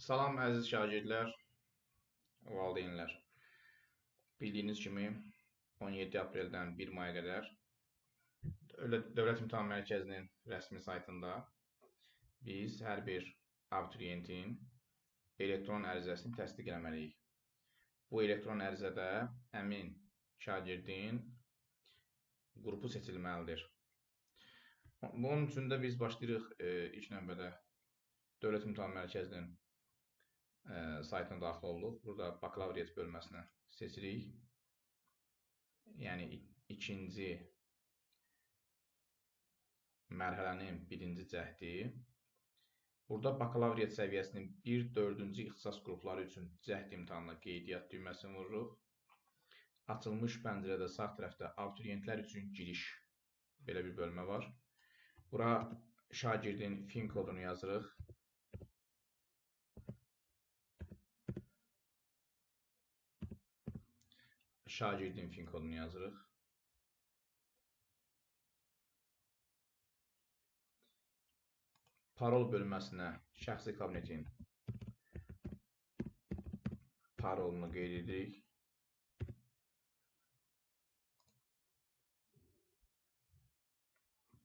Salam əziz şagirdlər, valideynlər. Bildiyiniz kimi 17 apreldən 1 maya qədər Dövlət İmtahan Mərkəzinin rəsmi saytında biz hər bir abituriyentin elektron ərizəsini təsdiq eləməliyik. Bu elektron ərizədə həmin şagirdin qrupu seçilməlidir. Bunun üçün də biz başlayırıq ilk növbədə Dövlət İmtahan Mərkəzinin saytına daxil olduq. Burada bakalavriat bölməsini seçirik. Yəni ikinci mərhələnin birinci cəhdi. Burada bakalavriat səviyyəsinin 1-4-cü ixtisas qrupları üçün cəhd imtahanına qeydiyyat düyməsini vururuq. Açılmış pəncərədə sağ tərəfdə abituriyentlər üçün giriş belə bir bölmə var. Bura şagirdin FIN kodunu yazırıq. Şagirdin FIN kodunu yazırıq. Parol bölməsinə şəxsi kabinetin parolunu qeyd edirik.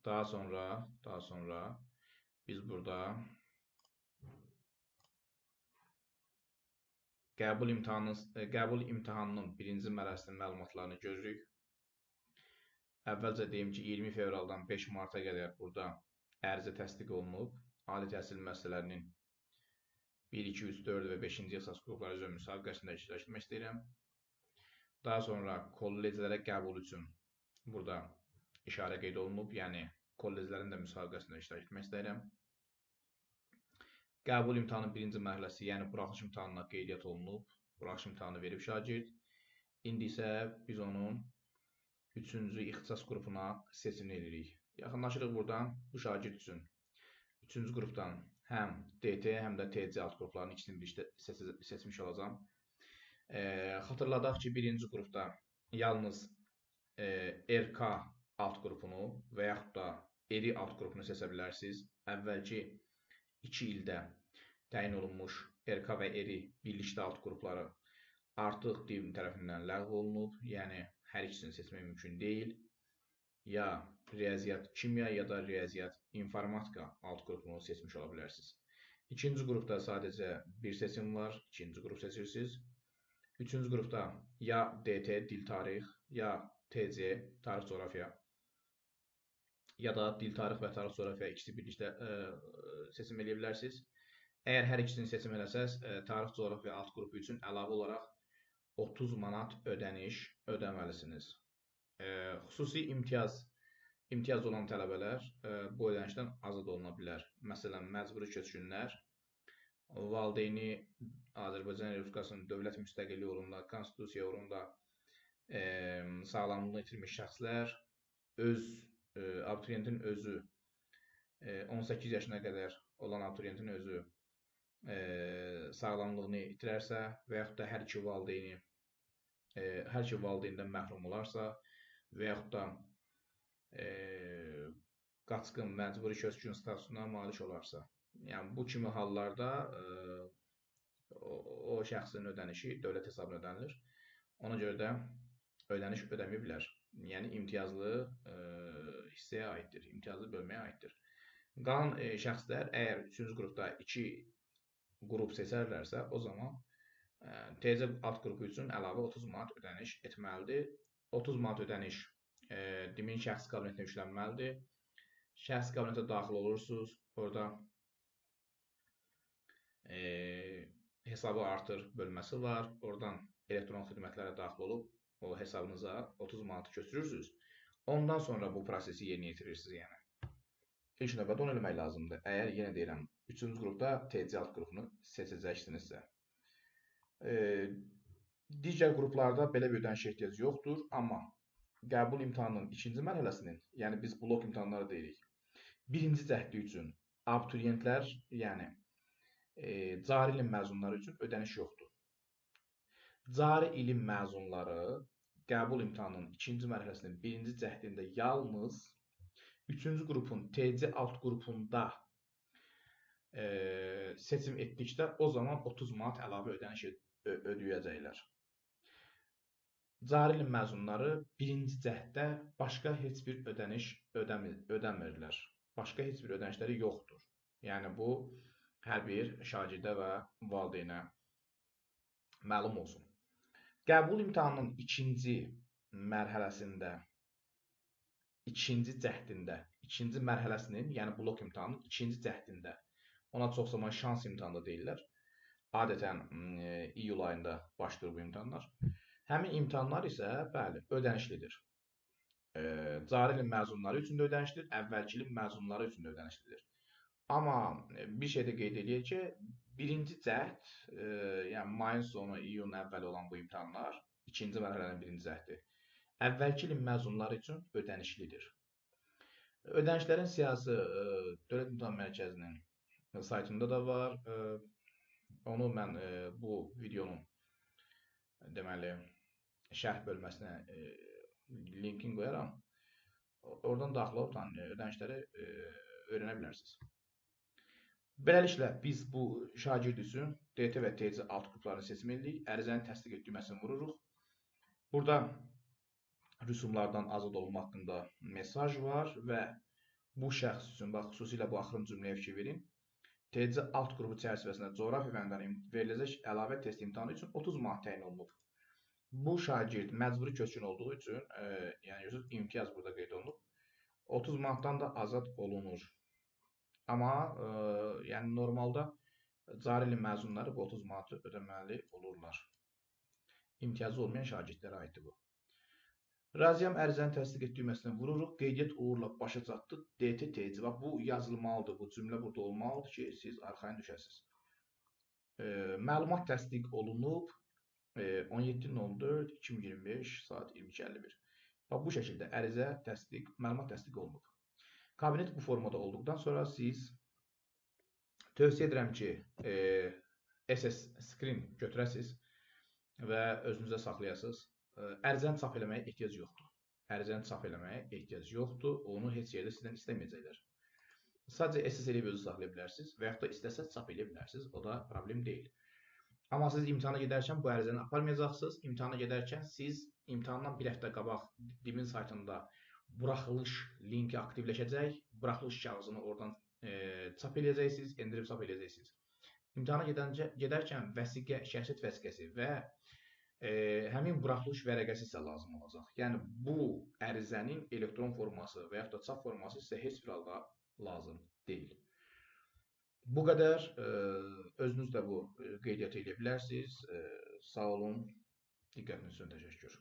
Daha sonra biz burada qəbul imtahanının birinci mərhələsinin məlumatlarını görürük. Əvvəlcə deyim ki, 20 fevraldan 5 marta qədər burada ərizə təsdiq olunub. Ali təhsil müəssisələrinin 1, 2, 3, 4 və 5-ci ixtisas qrupları üzrə müsabiqəsində iştirak etmək istəyirəm. Daha sonra kolleclərə qəbul üçün burada işarə qeyd olunub, yəni kolleclərin də müsabiqəsində iştirak etmək istəyirəm. Qəbul imtahanının birinci mərhələsi, yəni buraxılış imtahanına qeydiyyat olunub, buraxılış imtahanı verib şagird. İndi isə biz onun 3-cü ixtisas qrupuna seçimini edirik. Yaxınlaşırıq buradan bu şagird üçün 3-cü qrupdan həm DT, həm də TC alt qruplarının ikisini birlikdə seçmiş olacağam. Xatırladaq ki, birinci qrupda yalnız RK alt qrupunu və yaxud da ERI alt qrupunu seçə bilərsiniz. Əvvəlki 2 ildə təyin olunmuş RK və ERI birlikdə alt qrupları artıq DİM tərəfindən ləğv olunub. Yəni, hər ikisini seçmək mümkün deyil. Ya riyaziyyat kimya, ya da riyaziyyat informatika alt qrupunu seçmiş ola bilərsiniz. İkinci qrupda sadəcə bir seçim var. İkinci qrup seçirsiniz. Üçüncü qrupda ya DT, dil tarix, ya TC, tarix coğrafiya, ya da dil tarix və tarix coğrafiya ikisi birlikdə seçim eləyə bilərsiniz. Əgər hər ikisini seçim eləsəz, tarix coğrafiya alt qrupu üçün əlavə olaraq 30 manat ödəniş ödəməlisiniz. Xüsusi imtiyaz olan tələbələr bu ödənişdən azad oluna bilər. Məsələn, məcburi köçkünlər, valideyni Azərbaycan Respublikasının dövlət müstəqilliyi uğrunda, konstitusiya uğrunda sağlamlığını itirmiş şəxslər, abituriyentin özü, 18 yaşına qədər olan abituriyentin özü sağlamlığını itirərsə və yaxud da hər iki valideynindən məhrum olarsa və yaxud da qaçqın, məcburi köçkün statusuna malik olarsa. Yəni, bu kimi hallarda o şəxsin ödənişi dövlət hesabına ödənilir. Ona görə də ödəniş ödəməyə bilər. Yəni, imtiyazlı hissəyə aiddir, imtiyazlı bölməyə aiddir. Qalan şəxslər əgər 3-cü qrupda 2 qrup seçərlərsə, o zaman TC alt qrupu üçün əlavə 30 manat ödəniş etməlidir. 30 manat ödəniş DİM-in şəxsi kabinetinə yüklənməlidir. Şəxsi kabinetə daxil olursunuz. Orada hesabı artır bölməsi var. Oradan elektron xidmətlərə daxil olub o hesabınıza 30 manatı köçürürsünüz. Ondan sonra bu prosesi yerinə yetirirsiniz yəni. İlk növbədə onu eləmək lazımdır. Əgər, yenə deyirəm, 3-cü qrupda TC alt qrupunu seçəcəksinizsə. Digər qruplarda belə bir ödənişə ehtiyac yoxdur, amma qəbul imtahanının ikinci mərhələsinin, yəni biz blok imtahanları deyirik, birinci cəhdi üçün abituriyentlər, yəni cari ilin məzunları üçün ödəniş yoxdur. Cari ilin məzunları qəbul imtahanının ikinci mərhələsinin birinci cəhdində yalnız 3-cü qrupun TC alt qrupunda seçim etdikdə o zaman 30 manat əlavə ödəniş ödəyəcəklər. Cari ilin məzunları birinci cəhddə başqa heç bir ödəniş ödəmirlər. Başqa heç bir ödənişləri yoxdur. Yəni bu hər bir şagirdə və valideynə məlum olsun. Qəbul imtahanının ikinci mərhələsində, ikinci cəhdində, ikinci mərhələsinin, yəni blok imtahanının ikinci cəhdində, ona çox zaman şans imtahanı da deyirlər. Adətən iyul ayında başlayır bu imtahanlar. Həmin imtahanlar isə, bəli, ödənişlidir. Cari ilin məzunları üçün də ödənişlidir, əvvəlki ilin məzunları üçün də ödənişlidir. Amma bir şey də qeyd eləyək ki, birinci cəhd, yəni mayın sonu, iyulun əvvəli olan bu imtahanlar, ikinci mərhələnin birinci cəhdi, əvvəlki ilin məzunları üçün ödənişlidir. Ödənişlərin siyahısı Dövlət İmtahan Mərkəzinin saytında da var. Onu mən bu videonun deməli şərh bölməsinə linkini qoyaram. Oradan daxil olub ödənişləri öyrənə bilərsiniz. Beləliklə, biz bu şagird üçün DT və TC alt qruplarını seçim edirik. Ərizəni təsdiq et düyməsini vururuq. Burada rüsumlardan azad olma haqqında mesaj var və bu şəxs üçün, bax, xüsusilə bu axırıncı cümləyə fikir verin. TC alt qrupu çərçivəsində coğrafiya fənnindən veriləcək əlavə test imtahanı üçün 30 manat təyin olunub. Bu şagird məcburi köçkün olduğu üçün, yəni görürsünüz, imtiyaz burada qeyd olunub. 30 manatdan da azad olunur. Amma yəni normalda cari ilin məzunları bu 30 manatı ödəməli olurlar. İmtiyazı olmayan şagirdlərə aiddir bu. Razıyam ərizəni təsdiq et düyməsinə vururuq. Qeydiyyat uğurla başa çatdı. DT, TC. Bax, bu yazılmalıdır. Bu cümlə burada olmalıdır ki, siz arxayın düşəsiniz. Məlumat təsdiq olunub. 17.04.2025 saat 22:51. Bax, bu şəkildə ərizə təsdiq, məlumat təsdiq olunub. Kabinet bu formada olduqdan sonra siz tövsiyə edirəm ki, SS screen götürəsiniz və özünüzə saxlayasınız. Ərizəni çap eləməyə ehtiyac yoxdur. Ərizəni çap eləməyə ehtiyac yoxdur. Onu heç yerdə sizdən istəməyəcəklər. Sadəcə SS eləyib özü saxlaya bilərsiniz və yaxud da istəsəz çap eləyə bilərsiniz. O da problem deyil. Amma siz imtahana gedərkən bu ərizəni aparmayacaqsınız. İmtahana gedərkən siz imtahandan bir həftə qabaq DİM-in saytında buraxılış linki aktivləşəcək. Buraxılış kağızını oradan çap eləyəcəksiniz, endirib çap eləyəcəksiniz. İmtahana gedərkən vəsiqə, şəxsiyyət vəsiqəsi və həmin buraxılış vərəqəsi sizə lazım olacaq. Yəni bu ərizənin elektron forması və yaxud da çap forması sizə heç bir halda lazım deyil. Bu qədər. Özünüz də bu qeydiyyatı eləyə bilərsiniz. Sağ olun. Diqqətiniz üçün təşəkkür.